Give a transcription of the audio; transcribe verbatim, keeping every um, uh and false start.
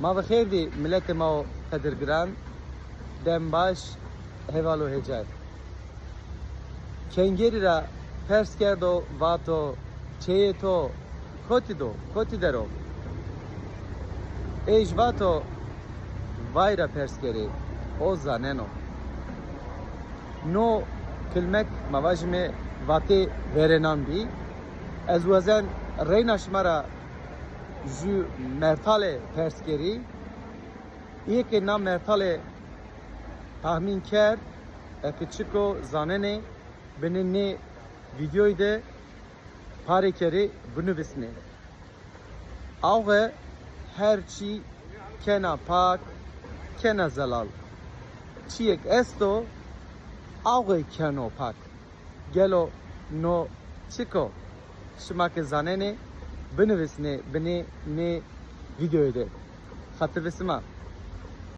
Ma ve xêr dî, miletê ma o qedirgiran, dem baş, heval û hêcay. Kengerî ra pers kerdo, vato, "Çêyê to kotî do, kotî der o?" Êj vato, "Vay ra pers kerê, o zaneno." No kilmek, ma vajîme, vatê verênan bî. Ez wazen reyna şima ra jü mertalê pers kerî. Îyê ke na mertalê tahmîn kerd, eke çik o zanenê, binê nê vîdyoyî de parê kerê binivîsnê. Awe her çî kena pak, kena zelal. Çîyêk esto, awe keno pak. Gelo no çik o? Şima ke zanenê, binivîsnê binê nê vîdyoyî de. Xatir ve sima.